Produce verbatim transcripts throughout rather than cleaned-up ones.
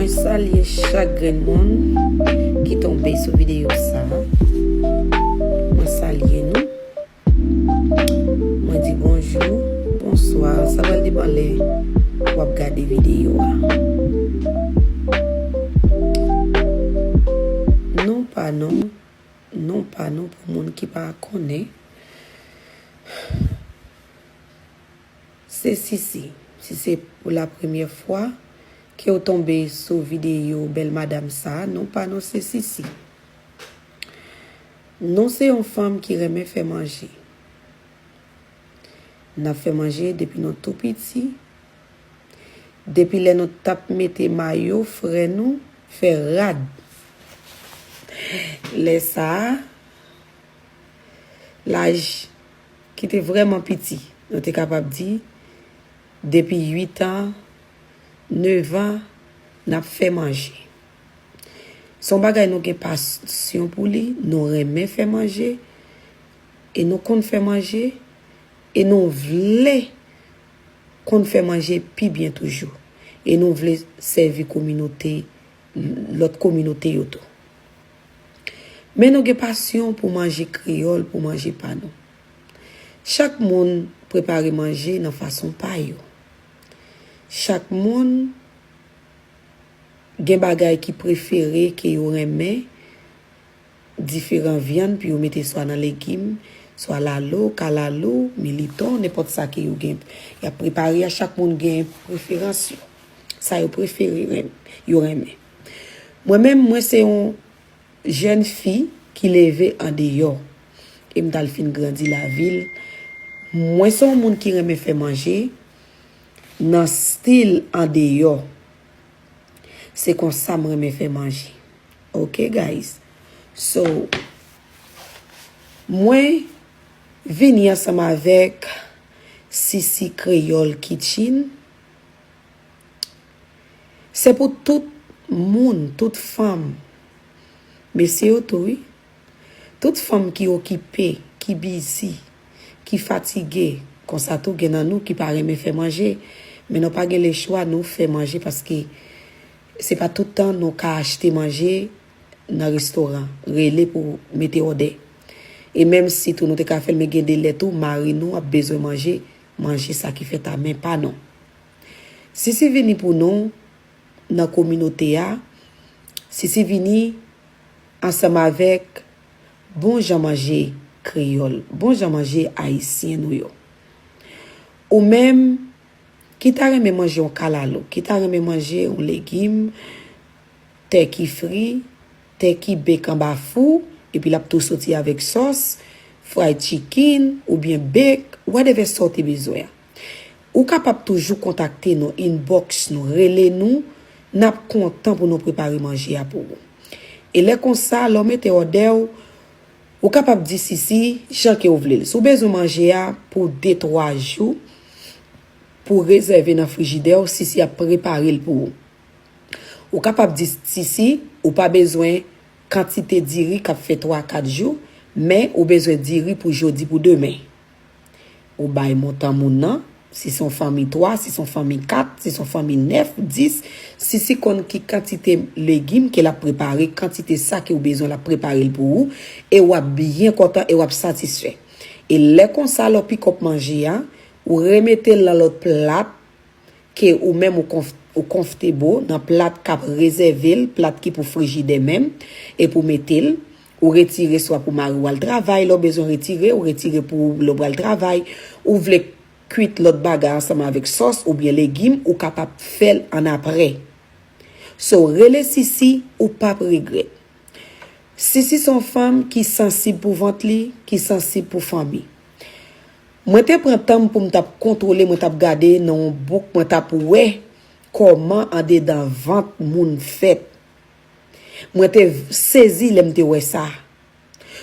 Mwen salye chak grenn moun ki tonbe sou videyo sa. Mwen salye nou. Mwen di bonjou, bonswa, sa pral depann lè w ap gade videyo a. Non pa non, non pa non pou moun ki pa konnen. Se Sisi. Si se pou la premyè fwa ke w tonbe sou videyo bèl madanm sa, non pa non se Sisi. Nou se yon fanm ki renmen fè manje. N ap fè manje depi nou tou piti. Depi lè nou t ap mete mayo frè nou fè rad. Lè sa a, laj ki te vrèman piti, nou te kapab di, depi uit an, nèf an, n ap fè manje. Se yon bagay nou gen pasyon pou li, nou renmen fè manje, e nou konn fè manje, e nou vle konn fè manje pi byen toujou. E nou vle sèvi kominote, lòt kominote yo tou. Men nou gen pasyon pou manje kreyòl, pou manje pa nou. Chak moun prepare manje nan fason pa yo. Chak moun gen bagay ki prefere, ke yo renmen, diferan vyann pou yo mete swa nan legim, swa lalo, kalalou, militon, nenpòt sa ke yo gen, y ap prepare a, chak moun gen preferans yo. Sa yo prefere, renm-, yo renmen. Mwen menm, mwen se yon jèn fi ki leve andeyò. E m t al fin grandi lavil. Mwen se yon moun ki renmen fè manje nan stil andeyò. Se konsa m renmen fè manje. Ok, guys? So, mwen vini ansanm avèk Sisi Kreyòl Kitchen. Se pou tout moun, tout fanm, mesye yo tou, wi. Tout fanm ki okipe, ki bizi, ki fatige, konsa tou gen nan nou ki pa renmen fè manje, men nou pa gen lechwa, nou fè manje paske se pa tout tan nou ka achte manje nan restoran, rele pou mete òdè. E menm si tou nou te ka fè l, men gen de lè tou, mari nou ap bezwen manje, manje sa ki fèt a men pa nou. Sisi vini pou nou nan kominote a, Sisi vini ansanm avèk bon jan manje kreyòl, bon jan manje ayisyen nou yo. Ou menm ki ta renmen manje yon kalalou, ki ta renmen manje yon legim, tè ki fri, tè ki bake anba fou, epi l ap tou soti avèk sòs, fried chicken, oubyen bake, whatever sa w te bezwen an. Ou kapab toujou kontakte nou, inbox nou, rele nou, n ap kontan pou nou prepare manje a pou ou. E lè konsa, lè w mete òdè w, ou kapab di Sisi jan ke w vle l. Si w bezwen manje a pou de, twa jou, pou w rezève nan frijidè w, Sisi ap prepare l pou ou. Ou kapab di Sisi, ou pa bezwen kantite diri k ap fè twa, kat jou, men ou bezwen diri pou jodi, pou demen. Ou bay montan moun nan, si se yon fanmi twa, si se yon fanmi kat, si se yon fanmi nèf, dis, Sisi konn ki kantite legim ke l ap prepare, kantite sa ke w bezwen, l ap prepare l pou ou, e w ap byen kontan e w ap satisfè. E lè konsa, lè w pick up manje a, ou remete l nan lòt plat, ke ou menm ou konf-, ou konfte bo nan plat k ap rezève l, plat ki pou frijidè menm, e pou mete l, ou retire swa pou mari w al travay, lè w bezwen retire, ou retire pou lè w pral travay, ou vle kwit lòt bagay ansanm avèk sòs oubyen legim, ou kapab fè l annapre. So, rele Sisi, ou p ap regrèt. Sisi se yon fanm ki sansib pou vant li, ki sansib pou fanmi. Mwen te pran tan m pou m t ap kontwole, mwen t ap gade nan yon bouk, mwen t ap wè kòman andedan vant moun fèt. Mwen te sezi lè m te wè sa.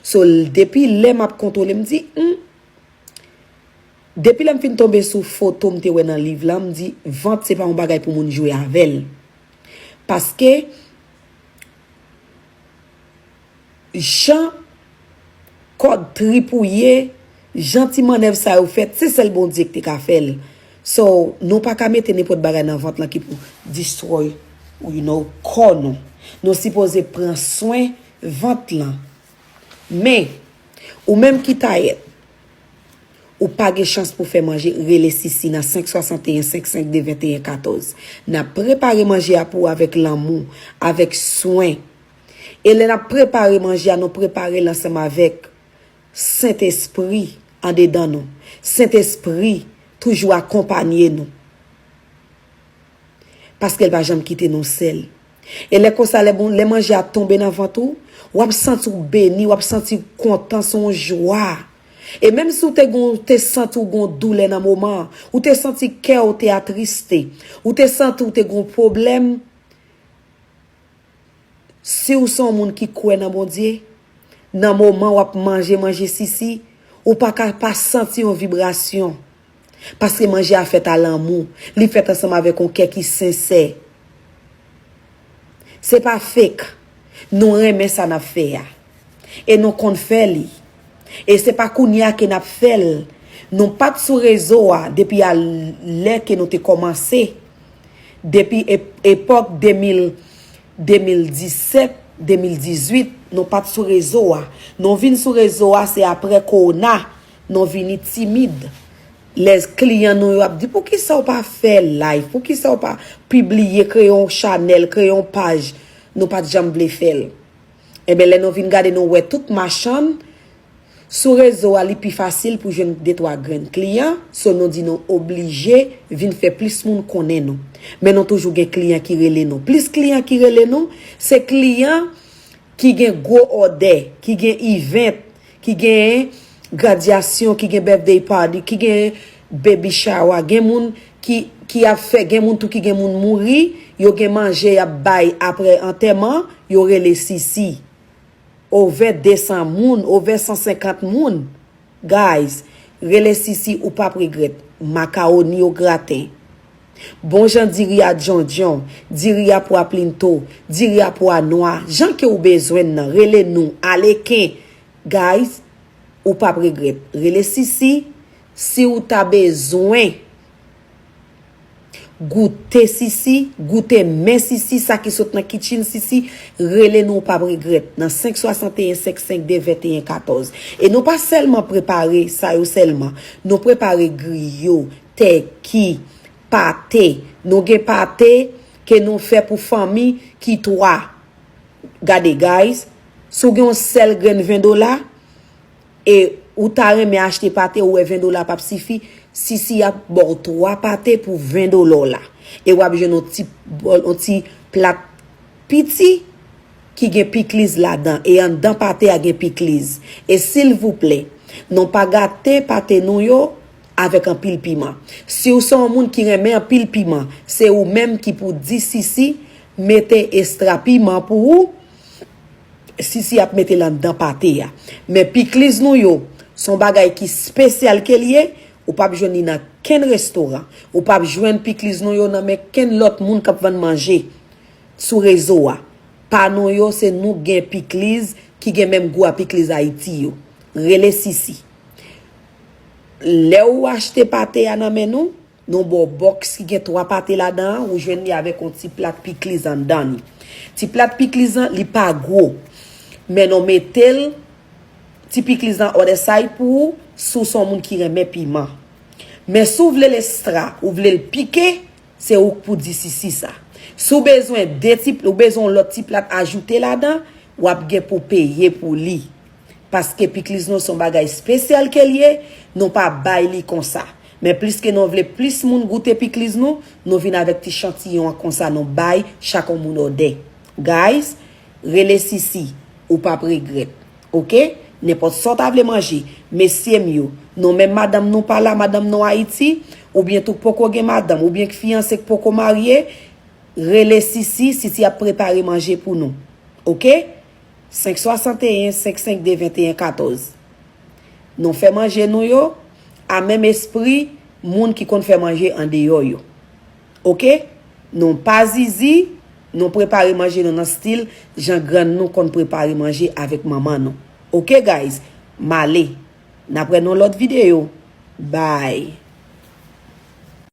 So, depi lè m ap kontwole, m di, hmm, depi lè m fin tonbe sou foto m te wè nan liv la, m di, vant se pa yon bagay pou moun jwe avè l. Paske, jan kòd tripouye, jan ti mannèv sa yo fèt, se sèl Bondye ki te ka fè l. So, nou pa ka mete nenpòt bagay nan vant lan ki pou destroy You know, kò nou. Nou sipoze pran swen vant lan. Men, ou menm ki tayèt, ou pa gen chans pou fè manje, rele Sisi nan senk swasanteyen senk senk de venteyen katòz. N ap prepare manje a pou ou avèk lanmou, avèk swen. E lè n ap prepare manje a, nou prepare l ansanm avèk Sentespri andedan nou. Sentespri toujou akonpanye nou. Paske l pa janm kite nou sèl. E lè konsa, lè, bon, lè manje a tonbe nan vant ou, w ap santi w beni, w ap santi w kontan, se yon jwa. E menm si w te gon, te santi w gon doulè nan moman an, ou te santi kè w te atriste, ou te santi w te gon pwoblèm, si w se yon moun ki kwè nan Bondye, nan moman w ap manje manje Sisi, ou pa ka pa santi yon vibrasyon. Paske manje a fèt a lanmou, li fèt ansanm avèk yon kè ki sensè. Se pa fake. Nou renmen sa n ap fè a. E nou konn fè li. E se pa kounye a ke n ap fè l. Nou pa t sou rezo a depi a lè ke nou te kòmanse. Depi ep- epòk de mil, de mil disèt, de mil dizuit, nou pa t sou rezo a. Nou vin sou rezo a, se aprè kowona, nou vini timid. Lè kliyan nou yo ap di, "Poukisa w pa fè live? Poukisa w pa pibliye, kreye yon chanèl, kreye yon paj?" Nou pa t janm vle fè l. Enben, lè nou vin gade, nou wè tout machann sou rezo a, li pi fasil pou jwenn de twa grenn kliyan. So, nou di nou oblije vin fè plis moun konnen nou. Men nou toujou gen kliyan ki rele nou. Plis kliyan ki rele nou, se kliyan ki gen gwo òdè, ki gen event, ki gen gradyasyon, ki gen birthday party, ki gen baby shower, gen moun ki, ki ap fè, gen moun tou ki gen moun mouri, yo gen manje y ap bay aprè antèman, yo rele Sisi. Ovè de san moun, ovè san senkant moun. Guys, rele Sisi, ou p ap regrèt. Makawoni o graten. Bon jan diri a djondjon, diri a pwa plinto, diri a pwa nwa, jan ke ou bezwen l nan, rele nou, aleken. Guys, ou p ap regrèt. Rele Sisi, si ou ta bezwen goute Sisi, goute men Sisi, sa ki sot nan kitchen Sisi, rele nou, ou p ap regrèt, nan senk swasanteyen senk senk de venteyen katòz. E nou pa sèlman prepare sa yo sèlman, nou prepare griyo, tèki, pate. Nou gen pate ke nou fè pou fanmi ki twa. Gade, guys, si w gen yon sèl grenn ven dola, e ou ta renmen achte pate, ou wè ven dola p ap sifi, Sisi ap ba w twa pate pou ven dola w la. E w ap jwenn yon ti bòl, yon ti plat piti ki gen pikliz ladan, e anndan pate a gen pikliz. E silvouplè, nou pa gate pate nou yo avèk anpil piman. Si w se yon moun ki renmen anpil piman, se ou menm ki pou di Sisi mete estra piman pou ou. Sisi ap mete l anndan pate a. Men pikliz nou yo, se yon bagay ki espesyal ke l ye, ou p ap jwenn li nan kenn restoran. Ou p ap jwenn pikliz nou yo nan men kenn lòt moun k ap vann manje sou rezo a. Pa nou yo, se nou k gen pikliz ki gen menm gou a pikliz Ayiti yo. Rele Sisi. Lè ou achte pate a nan men nou, nou ba w bòks ki gen twa pate ladan an, ou jwenn li avèk yon ti plat pikliz anndan li. Ti plat pikliz lan, li pa gwo. Men nou mete l, ti pikliz lan on the side pou ou, si w se yon moun ki renmen piman. Men si w vle l estra, ou vle l pike, se ou k pou di Sisi sa. Si w bezwen de ti, ou bezwen yon lòt ti plat ajoute ladan, w ap gen pou peye pou li. Paske pikliz nou se yon bagay espesyal ke l ye, nou pa bay li konsa. Men pliske nou vle plis moun goute pikliz nou, nou vin avèk ti chantiyon an konsa, nou bay chak yon moun òdè. Guys, rele Sisi, ou p ap regrèt. Oke? Nenpòt sa w ta vle manje, mesye m yo, nou menm madanm nou pa la, madanm nou Ayiti, oubyen tou poko gen madanm, oubyen k fiyanse k poko marye, rele Sisi, Sisi ap prepare manje pou nou. Oke? Senk swasanteyen senk senk de venteyen katòz. Nou fè manje nou yo a menm espri moun ki konn fè manje andeyò yo. Oke? Nou pa zizi, nou prepare manje nou nan stil jan grann nou konn prepare manje avèk manman nou. Oke, guys? M ale. N ap wè nan lòt videyo. Bye.